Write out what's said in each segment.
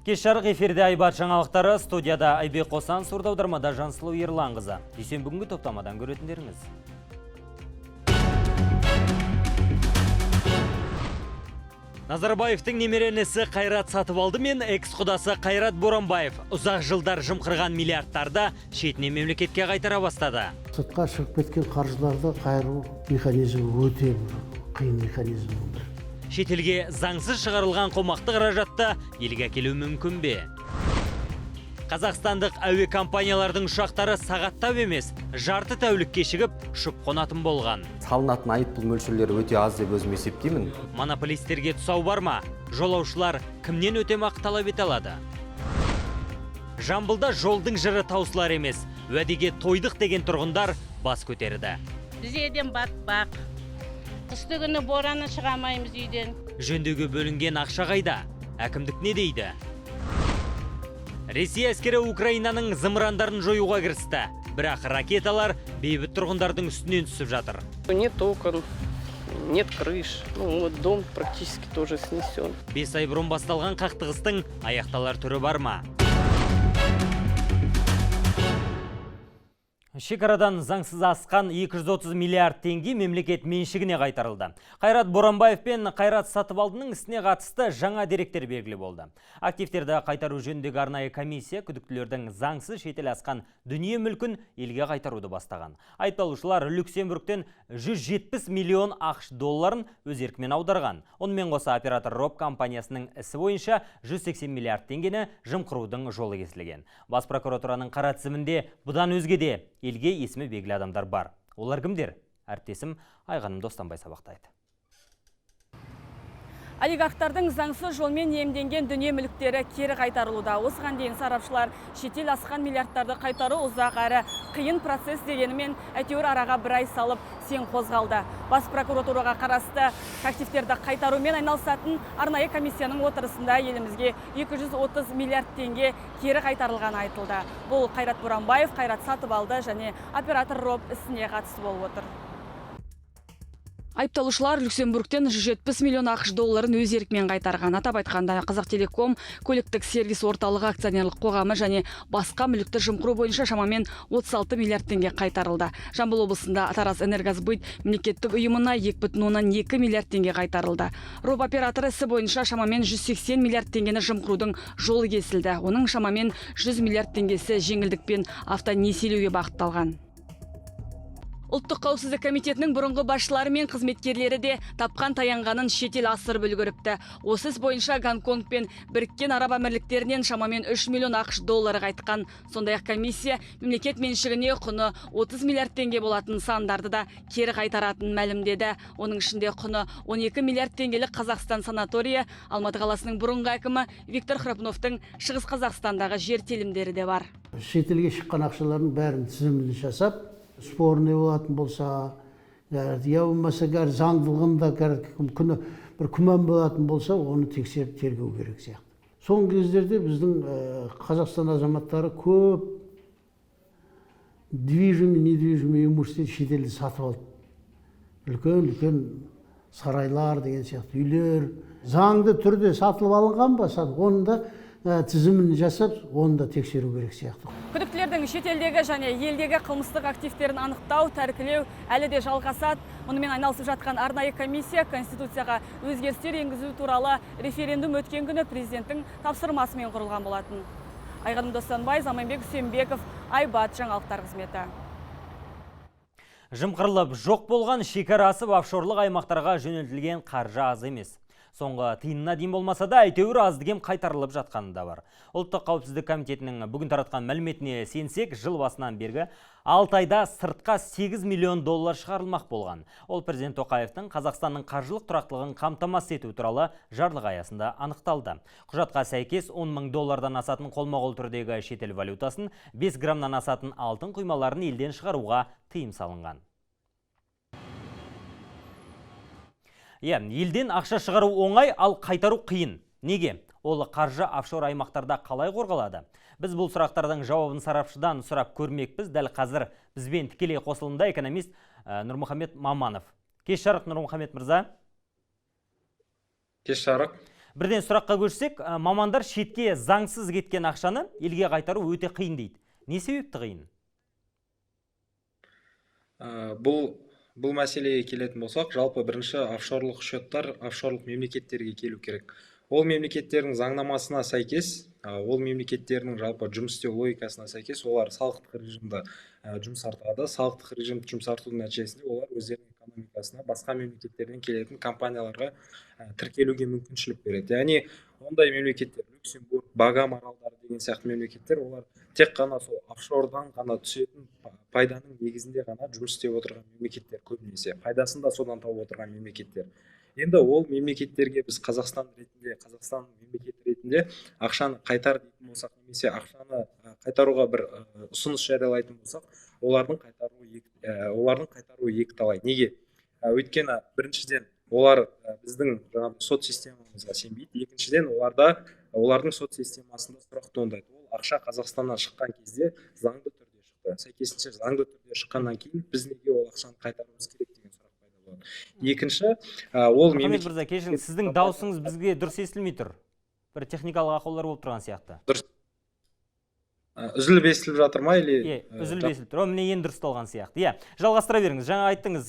Кеш жарық, эфирде Айбат жаңалықтары, студияда Айбек Қосан, сурдоаудармада Жансұлу Ерланқызы. Дүйсенбі күнгі топтамадан көретіндеріңіз. Назарбаевтың немере інісі Қайрат Сатыбалды мен экс-құдасы Қайрат Боранбаев ұзақ жылдар жымқырған миллиардтарды шетінен мемлекетке қайтара бастады. Сыртқа шығып кеткен қаржыларды қайыру механизмі өте қиын механизм. Шетелге заңсыз шығарылған қомақты қаражатты елге әкелу мүмкін бе? Қазақстандық әуе компаниялардың ұшақтары сағаттап емес, жарты тәулік кешігіп ұшып қонатын болған. Салынатын айыппұл мөлшерлері өте аз деп өзім есептеймін. Монополистерге тұсау бар ма? Жолаушылар кімнен өтемақы талап ете алады? Жамбылда жолдың жыры таусылар емес, уәдеге тойдық деген тұрғындар бас көтерді. Біз батпақ. Қысты күні бораны шыға алмаймыз үйден. Жөндеуге бөлінген ақша қайда? Әкімдік не дейді? Ресей әскері Украинаның зымырандарын жоюға кірісті. Бірақ ракеталар бейбіт тұрғындардың үстінен түсіп жатыр. Нет окон, нет крыш. Ну, вот дом практически тоже снесен. 5 ай бұрын басталған қақтығыстың аяқталар түрі бар ма? Шекарадан заңсыз асқан 230 миллиард теңге мемлекет меншігіне қайтарылды. Қайрат Боранбаев пен Қайрат Сатыбалдының ісіне қатысты жаңа деректер белгілі болды. Активтерді қайтару жөніндегі арнайы комиссия күдіктілердің заңсыз шетел асқан дүние мүлкін елге қайтаруды бастаған. Айыпталушылар Люксембургтен 170 миллион ақш долларын өз еркімен аударған. Онымен қоса оператор РОП компаниясының ісі бойынша 180 миллиард теңгені жымқырудың жолы кесілген. Бас прокуратураның қара тізімінде бұдан өзге де елге есімі белгілі адамдар бар. Олар кімдер? Әріптесім Айғаным Достанбай сабақтайды. Олигархтардың заңсыз жолмен иемденген дүние мүліктері кері қайтарылуда. Осыған дейін сарапшылар шетел асқан миллиардтарды қайтару ұзақ әрі қиын процесс дегенімен әйтеуір араға бір ай салып сең қозғалды. Бас прокуратураға қарасты активтерді қайтарумен айналысатын арнайы комиссияның отырысында елімізге 230 миллиард теңге кері қайтарылғаны айтылды. Бұл Қайрат Боранбаев, Қайрат Сатыбалды және оператор РОП ісіне қатысты болып отыр. Айыпталушылар Люксембургтен 170 миллион ақш долларын өз еркімен қайтарған. Атап айтқанда, Қазақтелеком көліктік сервис орталығы акционерлік қоғамы және басқа мүлікті жымқыру бойынша шамамен 36 миллиард теңге қайтарылды. Жамбыл облысында Тараз Энергосбыт мемлекеттік ұйымына 2,2 миллиард теңге қайтарылды. РОП операторы ісі бойынша шамамен 180 миллиард теңгені жымқырудың жолы кесілді. Оның шамамен 100 миллиард теңгесі жеңілдікпен автонесиелеуге бағытталған. Ұлттық қауіпсіздік комитетінің бұрынғы басшылары мен қызметкерлері де тапқан таянғанын шетел асырып үлгеріпті. Осы іс бойынша Гонконг пен Біріккен Араб Әмірліктерінен шамамен 3 миллион ақш доллары қайтқан. Сондай-ақ комиссия мемлекет меншігіне құны 30 миллиард теңге болатын нысандарды да кері қайтаратынын мәлімдеді. Оның ішінде құны 12 миллиард теңгелік Қазақстан санаторийі, Алматы қаласының бұрынғы әкімі Виктор Храпуновтың Шығыс Қазақстандағы жер телімдері де бар. Шетелге шыққан ақшалардың бәрін тізімін жасап, спорный болатын болса, я болмаса заңдылығында күні бір күмән болатын болса, оны тексеріп тергеу керек сияқты. Соңғы кездерде біздің Қазақстан азаматтары көп движимый, недвижимый имущество шетелде сатып алды. Үлкен-үлкен сарайлар деген сияқты үйлер заңды түрде сатылып алынған ба, оны да тізімін жасап, оны да тексеру керек сияқты. Күдіктілердің шетелдегі және елдегі қылмыстық активтерін анықтау, тәркілеу әлі де жалғасады. Мұнымен айналысып жатқан арнайы комиссия Конституцияға өзгерістер енгізу туралы референдум өткен күні президенттің тапсырмасымен құрылған болатын. Айғаным Достанбай, Заманбек Үсенбеков, Айбат жаңалықтар қызметі. Жымқырылып жоқ болған шекара асып офшорлық аймақтарға жөнелтілген қаржы аз емес. Соңғы тиынына дейін болмаса да әйтеуір азды-кем қайтарылып жатқаны да бар. Ұлттық қауіпсіздік комитетінің бүгін таратқан мәліметіне сенсек, жыл басынан бергі 6 айда сыртқа 8 миллион доллар шығарылмақ болған. Ол президент Тоқаевтың Қазақстанның қаржылық тұрақтылығын қамтамасыз ету туралы жарлығы аясында анықталды. Құжатқа сәйкес 10 мың доллардан асатын қолма-қол түрдегі шетел валютасын, 5 граммнан асатын алтын құймаларын елден шығаруға тыйым салынған. Иә, елден ақша шығару оңай, ал қайтару қиын. Неге? Ол қаржы офшор аймақтарда қалай қорғалады? Біз бұл сұрақтардың жауабын сарапшыдан сұрап көрмекпіз. Дәл қазір бізбен тікелей қосылымда экономист Нұрмұхамед Маманов. Кеш жарық, Нұрмұхамед мырза. Кеш жарық. Бірден сұраққа көшсек, мамандар шетке заңсыз кеткен ақшаны елге қайтару өте қиын дейді. Не себепті қиын? Бұл мәселеге келетін болсақ, жалпы бірінші офшорлық счеттар офшорлық мемлекеттерге келу керек. Ол мемлекеттердің заңнамасына сәйкес, ол мемлекеттердің жалпы жұмыс істеу логикасына сәйкес олар салықтық режимді жұмсартады. Салықтық режимді жұмсартудың нәтижесінде олар өздерінің экономикасына басқа мемлекеттерден келетін компанияларға тіркелуге мүмкіншілік береді. Яғни ондай мемлекеттер Люксембург, Багам аралдары деген сияқты мемлекеттер, олар тек қана сол офшордан ғана түсетін пайданың негізінде ғана жұмыс істеп отырған мемлекеттер, көбінесе пайдасын да содан тауып отырған мемлекеттер. Енді ол мемлекеттерге біз Қазақстан ретінде, Қазақстан мемлекеті ретінде ақшаны қайтар дейтін болсақ, немесе ақшаны қайтаруға бір ұсыныс жариялайтын болсақ, олардың қайтаруы екі талай. Неге? Өйткені біріншіден олар біздің жаңағы сот системамызға сенбейді, екіншіден олардың сот системасында сұрақ туындайды. Ол ақша Қазақстаннан шыққан кезде заңды түрде шықты. Сәйкесінше заңды түрде шыққаннан кейін біз неге ол ақшаны қайтаруымыз керек деген сұрақ пайда болады. Екінші, ол Мұхаммед мырза, кешіріңіз, сіздің дауысыңыз бізге дұрыс естілмей тұр. Бір техникалық ақаулар болып тұрған сияқты. Дұрыс. Үзіліп естіліп жатыр ма или? Е, үзіліп естіліп тұр. Міне енді дұрысталған сияқты. Иә, жалғастыра беріңіз. Жаңа айттыңыз,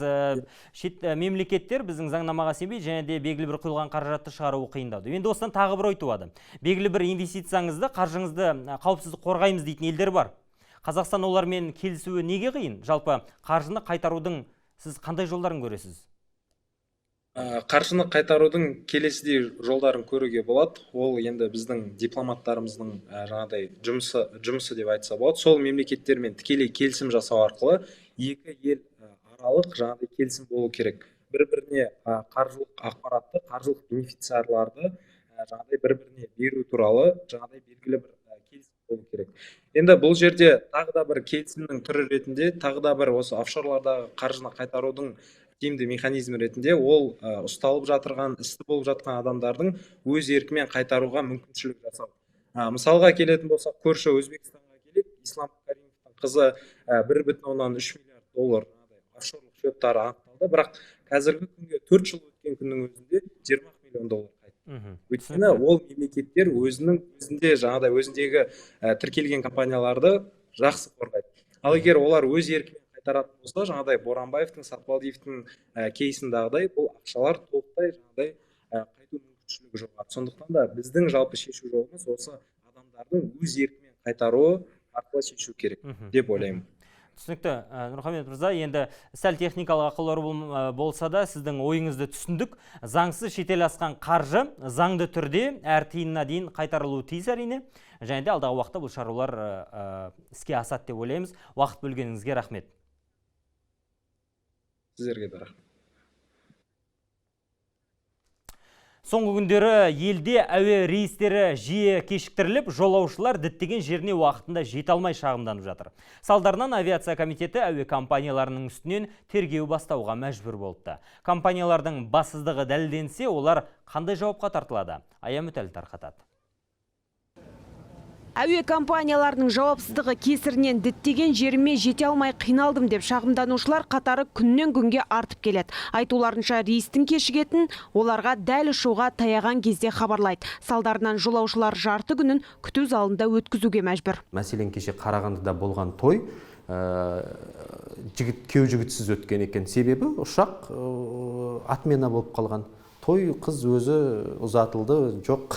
шет мемлекеттер біздің заңнамаға сенбейді және де белгілі бір құйылған қаражатты шығаруы қиындау. Енді осыдан тағы бір ой туады. Белгілі бір инвестицияңызды, қаржыңызды қауіпсіз қорғаймыз дейтін елдер бар. Қазақстан олармен келісуі неге қиын? Жалпы қаржыны қайтарудың сіз қандай жолдарын көресіз? Қаржыны қайтарудың келесідей жолдарын көруге болады. Ол енді біздің дипломаттарымыздың жаңағыдай жұмысы деп айтса болады. Сол мемлекеттермен тікелей келісім жасау арқылы екі ел аралық жаңағыдай келісім болу керек. Бір-біріне қаржылық ақпаратты, қаржылық бенефициарларды жаңағыдай бір-біріне беру туралы жаңағыдай белгілі бір келісім болу керек. Енді бұл жерде тағы да бір келісімнің түрі ретінде, тағы да бір осы офшорлардағы қаржыны қайтарудың тиімді механизм ретінде ол ұсталып жатырған, істі болып жатқан адамдардың өз еркімен қайтаруға мүмкіншілік жасау. Мысалға келетін болсақ, көрші Өзбекстанға келейік. Ислам Каримовтың қызы 1,3 миллиард доллар офшорлық счеттары анықталды, бірақ қазіргі күнге 4 жыл өткен күннің өзінде 20 миллион доллар қайтты. Өйткені ол мемлекеттер өзінің өзінде жаңағыдай өзіндегі тіркелген компанияларды жақсы қорғайды. Ал егер олар өз еркімен қайтаратын болса, жаңағыдай Боранбаевтың, Сатпалдиевтің кейсіндағыдай бұл ақшалар толықтай жаңағыдай қайту мүмкіншілігі жоғары. Сондықтан да біздің жалпы шешу жолымыз осы адамдардың өз еркімен қайтаруы арқылы шешу керек деп ойлаймын. Түсінікті, Нұрмұхамед мырза, енді сәл техникалық ақаулар болса да сіздің ойыңызды түсіндік. Заңсыз шетел асқан қаржы заңды түрде әр тиынына дейін қайтарылуы тиіс әрине. Және де алдағы уақытта бұл шаралар іске асады деп ойлаймыз. Уақыт бөлгеніңізге рахмет. Сіздерге де рахмет. Соңғы күндері елде әуе рейстері жиі кешіктіріліп, жолаушылар діттеген жеріне уақытында жете алмай шағымданып жатыр. Салдарынан авиация комитеті әуе компанияларының үстінен тергеу бастауға мәжбүр болыпты. Компаниялардың бассыздығы дәлелденсе, олар қандай жауапқа тартылады? Ая Мүтәлі тарқатады. Әуе компанияларының жауапсыздығы кесірінен діттеген жеріме жете алмай қиналдым деп шағымданушылар қатары күннен күнге артып келеді. Айтуларынша, рейстің кешігетін оларға дәл ұшуға таяған кезде хабарлайды. Салдарынан жолаушылар жарты күнін күту залында өткізуге мәжбүр. Мәселен, кеше Қарағандыда болған той күйеу жігітсіз өткен екен. Себебі ұшақ отмена болып қалған. Той қыз өзі ұзатылды, жоқ,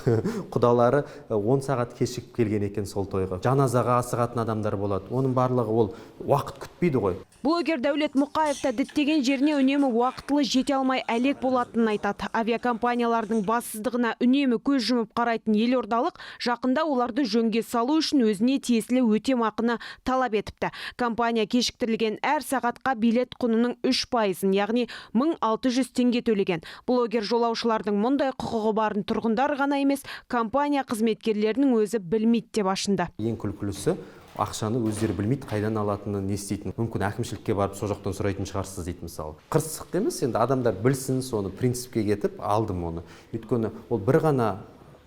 құдалары 10 сағат кешігіп келген екен сол тойға. Жаназаға асығатын адамдар болады. Оның барлығы ол уақыт күтпейді ғой. Блогер Дәулет Мұқаев та діттеген жеріне үнемі уақытылы жете алмай әлек болатынын айтады. Авиакомпаниялардың бассыздығына үнемі көз жұмып қарайтын елордалық жақында оларды жөнге салу үшін өзіне тиесілі өтемақыны талап етіпті. Компания кешіктірілген әр сағатқа билет құнының 3%-ын, яғни 1600 теңге төлеген. Блогер жолаушылардың мұндай құқығы барын тұрғындар ғана емес, компания қызметкерлерінің өзі білмейді деп ашынды. Ең күлкілісі, ақшаны өздері білмейді, қайдан алатынын, не істейтінін. Мүмкін әкімшілікке барып сол жақтан сұрайтын шығарсыз дейді мысалы. Қырсық емес, енді адамдар білсін, соны принципке кетіп алдым оны. Өйткені ол бір ғана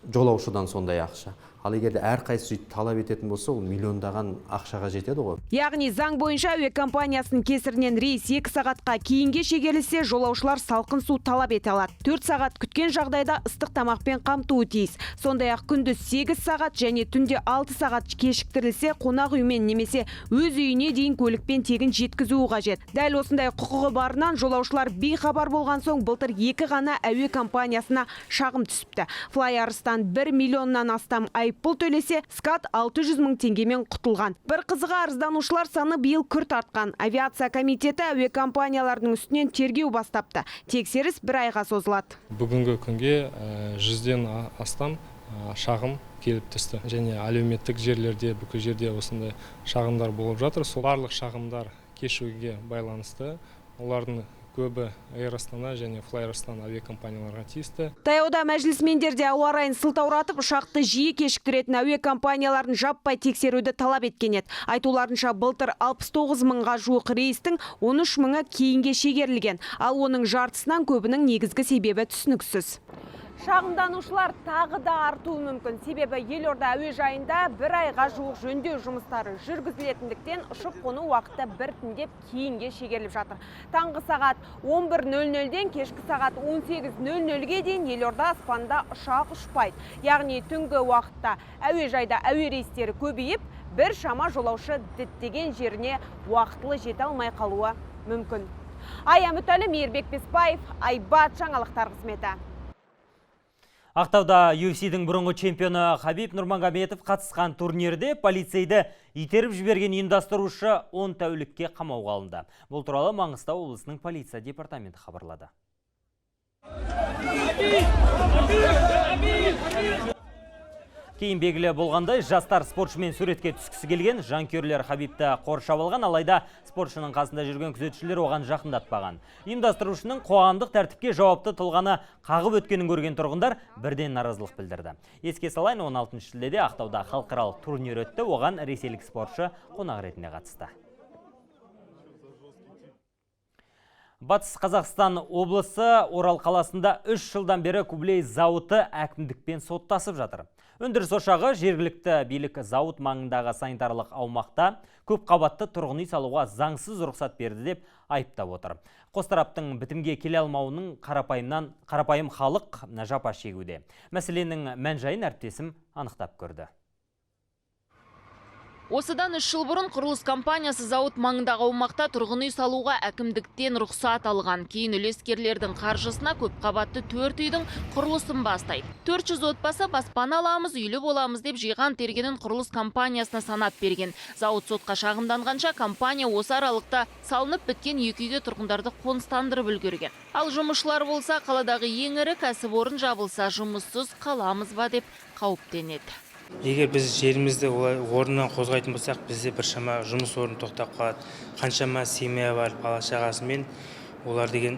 жолаушыдан сондай ақша. Ал егер де әрқайсысы сөйтіп талап ететін болса, ол миллиондаған ақшаға жетеді ғой. Яғни заң бойынша әуе компаниясының кесірінен рейс 2 сағатқа кейінге шегерілсе, жолаушылар салқын су талап ете алады. 4 сағат күткен жағдайда ыстық тамақпен қамтуы тиіс. Сондай-ақ күндіз 8 сағат және түнде 6 сағат кешіктірілсе, қонақ үймен немесе өз үйіне дейін көлікпен тегін жеткізуі қажет. Дәл осындай құқығы барынан жолаушылар бейхабар болған соң, былтыр екі ғана әуе компаниясына шағым түсіпті. Флай Арыстан 1 миллионнан астам айыппұл төлесе, СКАТ 600 мың теңгемен құтылған. Бір қызығы, арызданушылар саны биыл күрт артқан. Авиация комитеті әуе компанияларының үстінен тергеу бастапты. Тексеріс бір айға созылады. Бүгінгі күнге 100-ден астам шағым келіп түсті. Және әлеуметтік жерлерде, бүкіл жерде осындай шағымдар болып жатыр. Сол барлық шағымдар кешігуге байланысты. Олардың көбі Эйр Астана және Флай Арыстан авиакомпанияларға тиісті. Таяуда мәжілісмендер де ауа райын сылтауратып, ұшақты жиі кешіктіретін әуе компанияларын жаппай тексеруді талап еткен еді. Айтуларынша, былтыр 69 мыңға жуық рейстің 13 мыңы кейінге шегерілген. Ал оның жартысынан көбінің негізгі себебі түсініксіз. Шағымданушылар тағы да артуы мүмкін. Себебі елорда әуежайында бір айға жуық жөндеу жұмыстары жүргізілетіндіктен, ұшып қону уақыты біртіндеп кейінге шегеріліп жатыр. Таңғы сағат 11:00-ден кешкі сағат 18:00-ге дейін елорда аспанында ұшақ ұшпайды. Яғни түнгі уақытта әуежайда әуе рейстері көбейіп, бір шама жолаушы діттеген жеріне уақытылы жете алмай қалуы мүмкін. Ая Мүтәлі, Мейірбек Беспаев, Айбат жаңалықтар қызметі. Ақтауда UFC-дің бұрынғы чемпионы Хабиб Нурмагомедов қатысқан турнирде полицейді итеріп жіберген ұйымдастырушы 10 тәулікке қамауға алынды. Бұл туралы Маңғыстау облысының полиция департаменті хабарлады. Кейін белгілі болғандай, жастар спортшымен суретке түскісі келген, жанкүйерлер Хабибті қоршап алған, алайда спортшының қасында жүрген күзетшілер оған жақындатпаған. Ұйымдастырушының қоғамдық тәртіпке жауапты тұлғаны қағып өткенін көрген тұрғындар бірден наразылық білдірді. Еске салайын, 16 шілдеде Ақтауда халықаралық турнир өтті, оған ресейлік спортшы қонақ ретінде қатысты. Батыс Қазақстан облысы Орал қаласында 3 жылдан бері Кублей зауыты әкімдікпен соттасып жатыр. Өндіріс ошағы жергілікті билік зауыт маңындағы санитарлық аумақта көп қабатты тұрғын үй салуға заңсыз рұқсат берді деп айыптап отыр. Қос тараптың бітімге келе алмауының қарапайым халық жапа шегуде. Мәселенің мән-жайын әріптесім анықтап көрді. Осыдан 3 жыл бұрын құрылыс компаниясы зауыт маңындағы аумақта тұрғын үй салуға әкімдіктен рұқсат алған. Кейін үлескерлердің қаржысына көпқабатты 4 үйдің құрылысын бастайды. 400 отбасы баспана аламыз, үйлі боламыз деп жиған тергенін құрылыс компаниясына санап берген. Зауыт сотқа шағымданғанша компания осы аралықта салынып біткен 2 үйге тұрғындарды қоныстандырып үлгерген. Ал жұмысшылар болса, қаладағы ең ірі кәсіпорын жабылса, жұмыссыз қаламыз ба деп қауіптенеді. Егер біз жерімізді олай орнынан қозғайтын болсақ, бізде біршама жұмыс орны тоқтап қалады. Қаншама семья бар, бала шағасымен олар деген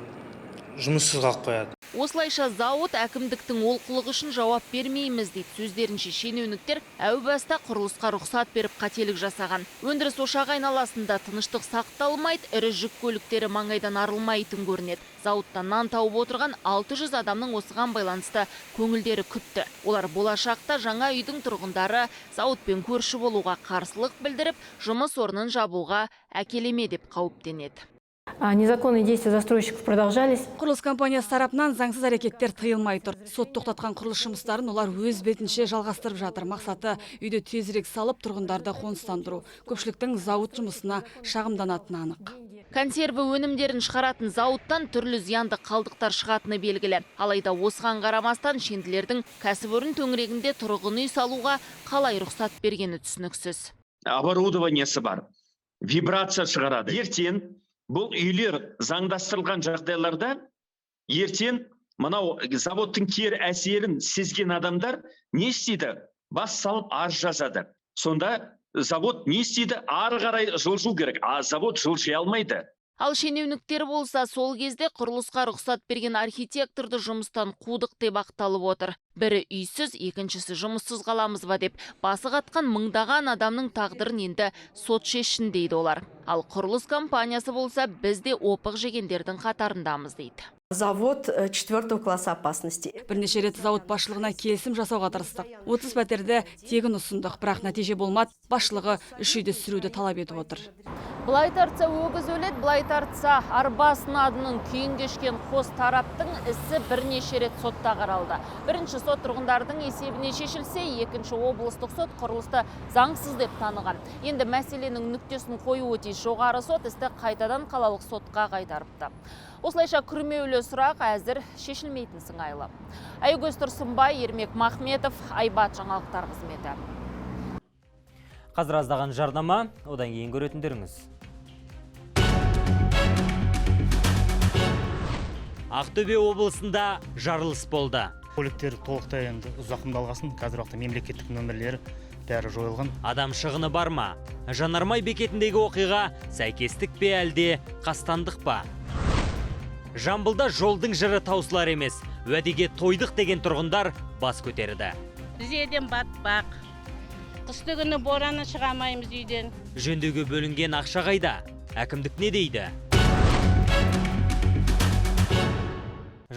жұмыссыз қалып қояды. Осылайша зауыт әкімдіктің олқылығы үшін жауап бермейміз дейді. Сөздерінше, шенеуніктер әу баста құрылысқа рұқсат беріп қателік жасаған. Өндіріс ошағы айналасында тыныштық сақталмайды, ірі жүк көліктері маңайдан арылмайтын көрінеді. Зауыттан нан тауып отырған 600 адамның осыған байланысты көңілдері күпті. Олар болашақта жаңа үйдің тұрғындары зауытпен көрші болуға қарсылық білдіріп, жұмыс орнын жабуға әкелеме деп қауіптенеді. Незаконные действия застройщиков продолжались. Құрылыс компаниясы тарапынан заңсыз әрекеттер тыйылмай тұр. Сот тоқтатқан құрылыс жұмыстарын олар өз бетінше жалғастырып жатыр. Мақсаты үйді тезірек салып, тұрғындарды қоныстандыру. Көпшіліктің зауыт жұмысына шағымданатыны анық. Консерві өнімдерін шығаратын зауыттан түрлі зиянды қалдықтар шығатыны белгілі. Алайда осыған қарамастан шенділердің кәсіпорын төңірегінде тұрғын үй салуға қалай рұқсат бергені түсініксіз. Оборудованиесі бар, вибрация шығарады. Ертең бұл үйлер заңдастырылған жағдайларда ертең мынау заводтың кері әсерін сезген адамдар не істейді? Бас салып арыз жазады. Сонда завод не істейді? Ары қарай жылжу керек, а завод жылжи алмайды. Ал шенеуніктер болса, сол кезде құрылысқа рұқсат берген архитекторды жұмыстан қудық деп ақталып отыр. Бірі үйсіз, екіншісі жұмыссыз қаламыз ба деп басы қатқан мыңдаған адамның тағдырын енді сот шешсін дейді олар. Ал құрылыс компаниясы болса, біз де опық жегендердің қатарындамыз дейді. Завод четвертого класса опасности. Бірнеше рет зауыт басшылығына келісім жасауға тырыстық. 30 пәтерді тегін ұсындық, бірақ нәтиже болмады. Басшылығы үш үйді сүруді талап етіп отыр. Былай тартса өгіз өледі, былай тартса арба сынадының күйін кешкен қос тараптың ісі бірнеше рет сотта қаралды. Бірінші сот тұрғындардың есебіне шешілсе, екінші облыстық сот құрылысты заңсыз деп таныған. Енді мәселенің нүктесін қоюы тиіс жоғары сот істі қайтадан қалалық сотқа қайтарыпты. Осылайша күрмеулі сұрақ әзір шешілмейтін сыңайлы. Айгөз Тұрсынбай, Ермек Махметов, Айбат жаңалықтар қызметі. Қазір аздаған жарнама, одан кейін көретіндеріңіз. Ақтөбе облысында жарылыс болды. Көліктер толықтай енді зақымдалғасын, қазір уақытта мемлекеттік нөмірлері бәрі жойылған. Адам шығыны бар ма? Жанармай бекетіндегі оқиға сәйкестік пе әлде қастандық па? Жамбылда жолдың жыры таусылар емес, уәдеге тойдық деген тұрғындар бас көтерді. Тізеден батпақ. Қысты күні бораны шыға алмаймыз үйден. Жөндеуге бөлінген ақша қайда? Әкімдік не дейді?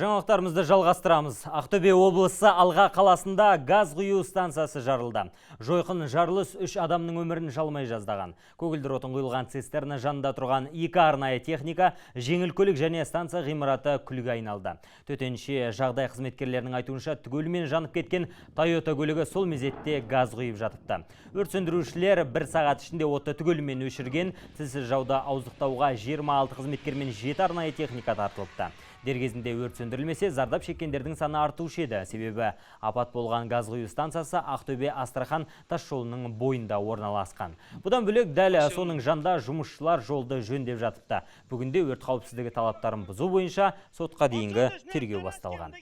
Жаңалықтарымызды жалғастырамыз. Ақтөбе облысы Алға қаласында газ құю станциясы жарылды. Жойқын жарылыс 3 адамның өмірін жалмай жаздаған. Көгілдір отын құйылған цистерна жанында тұрған 2 арнайы техника, жеңіл көлік және станция ғимараты күлге айналды. Төтенше жағдай қызметкерлерінің айтуынша түгелімен жанып кеткен Тойота көлігі сол мезетте газ құйып жатыпты. Өрт сөндірушілер бір сағат ішінде отты түгелімен өшірген. Тілсіз жауды ауыздықтауға 26 қызметкер мен 7 арнайы техника тартылыпты. Дер кезінде өрт сөндірілмесе, зардап шеккендердің саны артушы еді. Себебі апат болған газ құю станциясы Ақтөбе Астрахан тас жолының бойында орналасқан. Бұдан бөлек дәл соның жанында жұмысшылар жолды жөндеп жатыпты. Бүгінде өрт қауіпсіздігі талаптарын бұзу бойынша сотқа дейінгі тергеу басталған.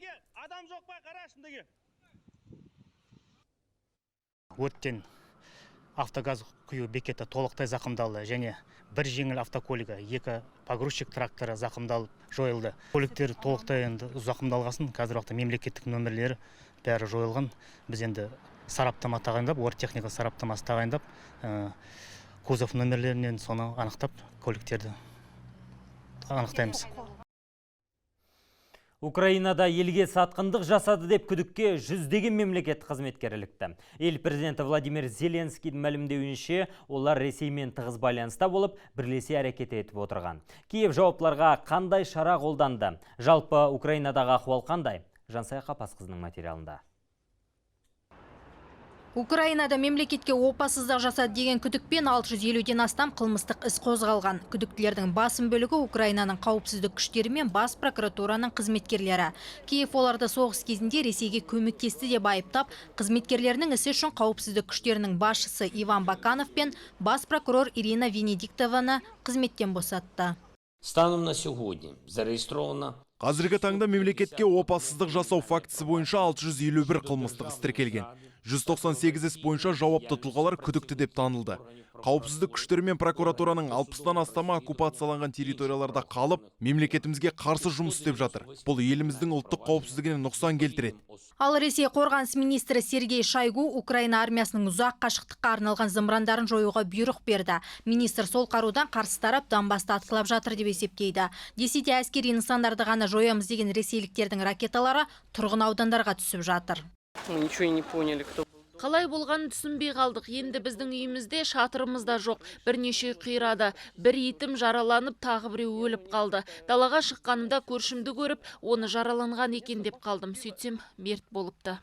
Өрттен автогаз құю бекеті толықтай зақымдалды және бір жеңіл автокөлігі, 2 погрузчик тракторы зақымдалып жойылды. Көліктер толықтай енді зақымдалғасын, қазір уақытта мемлекеттік нөмірлері бәрі жойылған. Біз енді сараптама тағайындап, өрт техника сараптамасы тағайындап, кузов нөмірлерінен соны анықтап көліктерді анықтаймыз. Украинада елге сатқындық жасады деп күдікке жүздеген мемлекет қызметкері ілікті. Ел президенті Владимир Зеленскийдің мәлімдеуінше, олар Ресеймен тығыз байланыста болып, бірлесе әрекет етіп отырған. Киев жауаптыларға қандай шара қолданды? Жалпы Украинадағы ахуал қандай? Жансая Қапасқызының материалында. Украинада мемлекетке опасыздық жасады деген күдікпен 650-ден астам қылмыстық іс қозғалған. Күдіктілердің басым бөлігі Украинаның қауіпсіздік күштері мен бас прокуратураның қызметкерлері. Киев оларды соғыс кезінде Ресейге көмектесті деп айыптап, қызметкерлерінің ісі үшін қауіпсіздік күштерінің басшысы Иван Баканов пен бас прокурор Ирина Венедиктованы қызметтен босатты. Станом на сьогодні зареєстровано. Қазіргі таңда мемлекетке опасыздық жасау фактісі бойынша 651 қылмыстық іс тіркелген. 198 іс бойынша жауапты тұлғалар күдікті деп танылды. Қауіпсіздік күштері мен прокуратураның 60-тан астамы оккупацияланған территорияларда қалып, мемлекетімізге қарсы жұмыс істеп жатыр. Бұл еліміздің ұлттық қауіпсіздігіне нұқсан келтіреді. Ал Ресей қорғаныс министрі Сергей Шойгу Украина армиясының ұзақ қашықтыққа арналған зымырандарын жоюға бұйрық берді. Министр сол қарудан қарсы тарап Донбасты атқылап жатыр деп есептейді. Десе де әскери нысандарды ғана жоямыз деген ресейліктердің ракеталары тұрғын аудандарға түсіп жатыр. Мы ничего не поняли, кто. Қалай болғанын түсінбей қалдық. Енді біздің үйімізде шатырымыз да жоқ. Бірнеше қирады. Бір итім жараланып, тағы біреу өліп қалды. Далаға шыққанымда көршімді көріп, оны жараланған екен деп қалдым. Сөйтсем, мерт болыпты.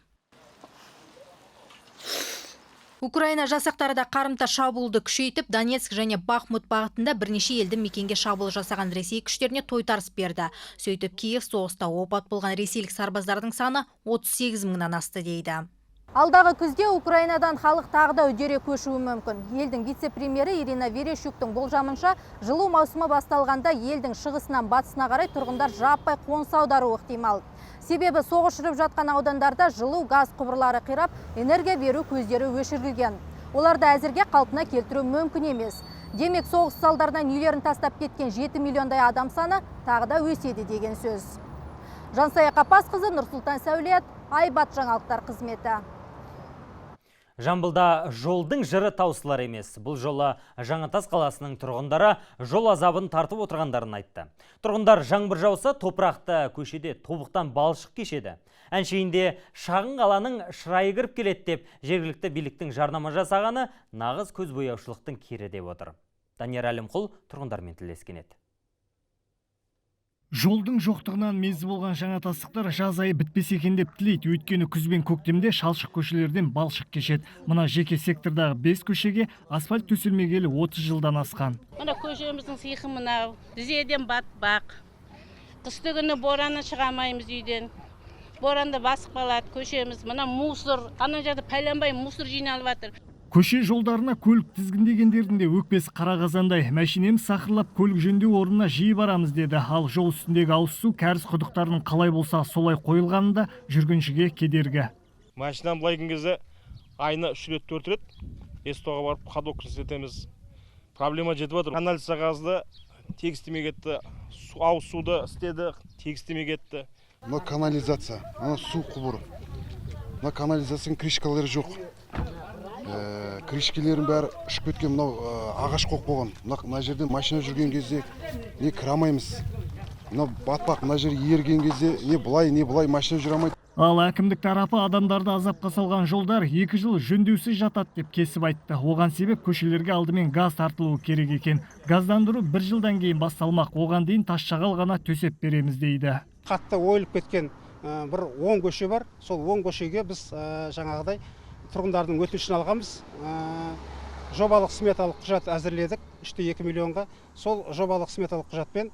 Украина жасақтары да қарымта шабуылды күшейтіп, Донецк және Бахмут бағытында бірнеше елді мекенге шабуыл жасаған Ресей күштеріне тойтарыс берді. Сөйтіп, Киев соғыста опат болған ресейлік сарбаздардың саны 38 мыңнан асты дейді. Алдағы күзде Украинадан халық тағы да үдере көшуі мүмкін. Елдің вице-премьері Ирина Верещуктың болжамынша, жылу маусымы басталғанда елдің шығысынан батысына қарай тұрғындар жаппай қоныс аударуы ықтимал. Себебі соғыс жүріп жатқан аудандарда жылу газ құбырлары қирап, энергия беру көздері өшірілген. Оларды әзірге қалпына келтіру мүмкін емес. Демек, соғыс салдарынан үйлерін тастап кеткен 7 миллиондай адам саны тағы да өседі деген сөз. Жансая Қапасқызы, Нұрсұлтан Сәулет, Айбат жаңалықтар қызметі. Жамбылда жолдың жыры таусылар емес. Бұл жолы Жаңатас қаласының тұрғындары жол азабын тартып отырғандарын айтты. Тұрғындар жаңбыр жауса, топырақты көшеде тобықтан балшық кешеді. Әншейінде шағын қаланың шырайы кіріп келеді деп жергілікті биліктің жарнама жасағаны нағыз көзбояушылықтың кері деп отыр. Данияр Әлімқұл тұрғындармен тілдескен еді. Жолдың жоқтығынан мезі болған жаңатастықтар жаз айы бітпесе екен деп тілейді. Өйткені күз бен көктемде шалшық көшелерден балшық кешеді. Мына жеке сектордағы 5 көшеге асфальт төселмегелі 30 жылдан асқан. Мына көшеміздің сиқы мынау, тізеден батпақ. Қысты күні бораны шыға алмаймыз үйден. Боранда басып қалады көшеміз. Мына мусор, ана жерде пәленбай мусор жиналып жатыр. Көше жолдарына көлік тізгіндегендердің де өкпесі қара қазандай. Мәшинеміз сақырлап көлік жөндеу орнына жиі барамыз деді. Ал жол үстіндегі ауыз су кәріз құдықтарының қалай болса солай қойылғаны да жүргіншіге кедергі. Машинаны былай келген кезде айына 3 рет 4 рет СТО-ға барып ходовка істетеміз. Проблема жетіп жатыр. Канализация қазды, тегістемей кетті. Ауыз суды істеді, тегістемей кетті. Мына канализация, ана су құбыры. Мына канализацияның крышкалары жоқ. Крышкелердің бәрі ұшып кеткен, мынау ағаш қоқ болған. Мына жерден машина жүрген кезде не кіре алмаймыз. Мынау батпақ, мына жер еріген кезде не былай, не былай машина жүре алмайды. Ал әкімдік тарапы адамдарды азапқа салған жолдар 2 жыл жөндеусіз жатады деп кесіп айтты. Оған себеп көшелерге алдымен газ тартылуы керек екен. Газдандыру 1 жылдан кейін басталмақ. Оған дейін тас шағал ғана төсеп береміз дейді. Қатты ойылып кеткен бір 10 көше бар. Сол 10 көшеге біз жаңағыдай тұрғындардың өтінішін алғанбыз. Жобалық сметалық құжат әзірледік 3,2 миллионға. Сол жобалық сметалық құжатпен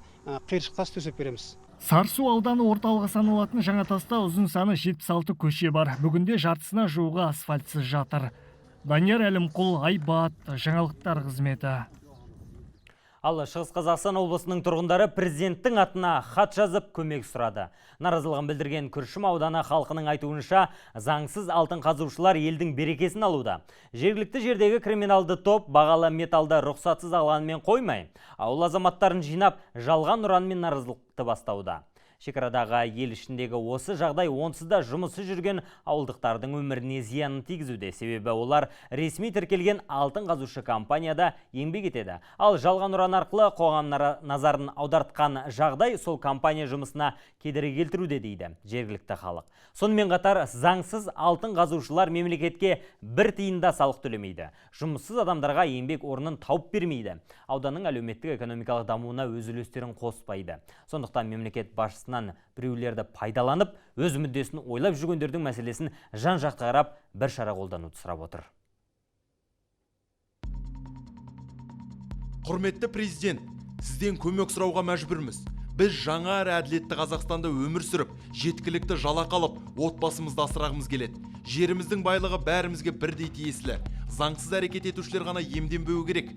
қиыршық тас төсеп береміз. Сарысу ауданы орталығы саналатын Жаңатаста ұзын саны 76 көше бар. Бүгінде жартысына жуығы асфальтсыз жатыр. Данияр Әлімқұл, Айбат, жаңалықтар қызметі. Ал Шығыс Қазақстан облысының тұрғындары президенттің атына хат жазып көмек сұрады. Наразылығын білдірген Күршім ауданы халқының айтуынша, заңсыз алтын қазушылар елдің берекесін алуда. Жергілікті жердегі криминалды топ бағалы металды рұқсатсыз алғанымен қоймай, ауыл азаматтарын жинап, жалған ұранмен наразылықты бастауда. Шекарадағы ел ішіндегі осы жағдай онсыз да жұмысы жүрген ауылдықтардың өміріне зиянын тигізуде. Себебі олар ресми тіркелген алтын қазушы компанияда еңбек етеді. Ал жалған ұран арқылы қоғам назарын аудартқан жағдай сол компания жұмысына кедергі келтіруде дейді жергілікті халық. Сонымен қатар заңсыз алтын қазушылар мемлекетке бір тиын да салық төлемейді. Жұмыссыз адамдарға еңбек орнын тауып бермейді. Ауданның әлеуметтік экономикалық дамуына өз үлестерін қоспайды. Сондықтан мемлекет басшысы біреулерді пайдаланып, өз мүддесін ойлап жүргендердің мәселесін жан-жақты қарап, бір шара қолдануды сұрап отыр. Құрметті президент, сізден көмек сұрауға мәжбүрміз. Біз жаңа әрі әділетті Қазақстанда өмір сүріп, жеткілікті жалақы алып, отбасымызды асырағымыз келеді. Жеріміздің байлығы бәрімізге бірдей тиесілі. Заңсыз әрекет етушілер ғана емденбеуі керек.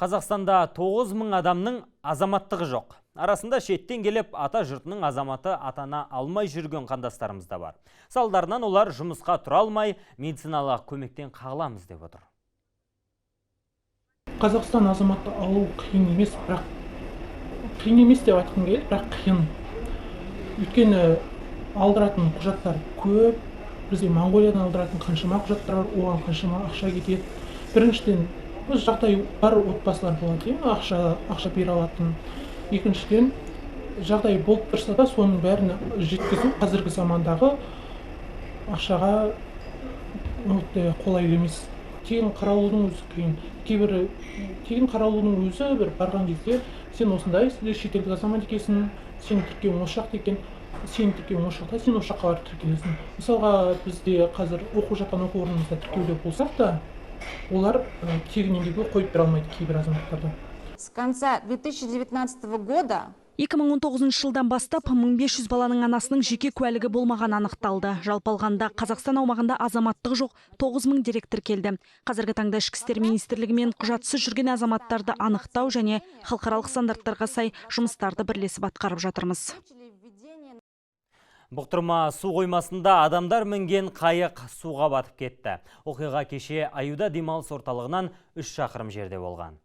Қазақстанда 9000 адамның азаматтығы жоқ. Арасында шеттен келіп, ата жұртының азаматы атана алмай жүрген қандастарымыз да бар. Салдарынан олар жұмысқа тұра алмай, медициналық көмектен қағыламыз деп отыр. Қазақстан азаматы алу қиын емес, бірақ қиын емес деп айтқым келеді, бірақ қиын. Өйткені алдыратын құжаттар көп. Бізде Моңғолиядан алдыратын қаншама құжаттар бар, оған қаншама ақша кетеді. Біріншіден, жағдай бар отбасылар болады, ақша бере алатын. Екіншіден, жағдай болып тұрса да соның бәрін жеткізу қазіргі замандағы ақшаға өте қолайлы емес. Тегін қаралудың өзі қиын. Кейбір тегін қаралудың өзі бір барған кезде сен осындай шетелдік азамат екенсің, сен тіркеуің осы жақта екен, сен тіркеуің осы жақта, сен осы жаққа барып тіркелесің. Мысалға бізде қазір оқу жатқан оқу орнымызда тіркеуде болсақ та, олар тегін емдеуге қойып бере алмайды кейбір азаматтарды. С конца 2019 года 2019 жылдан бастап 1500 баланың анасының жеке куәлігі болмаған анықталды. Жалпы алғанда Қазақстан аумағында азаматтығы жоқ 9000 дерек тіркелді. Қазіргі таңда Ішкі істер министрлігімен құжатсыз жүрген азаматтарды анықтау және халықаралық стандарттарға сай жұмыстарды бірлесіп атқарып жатырмыз. Бұқтырма су қоймасында адамдар мінген қайық суға батып кетті. Оқиға кеше Аюда демалыс орталығынан 3 шақырым жерде болған.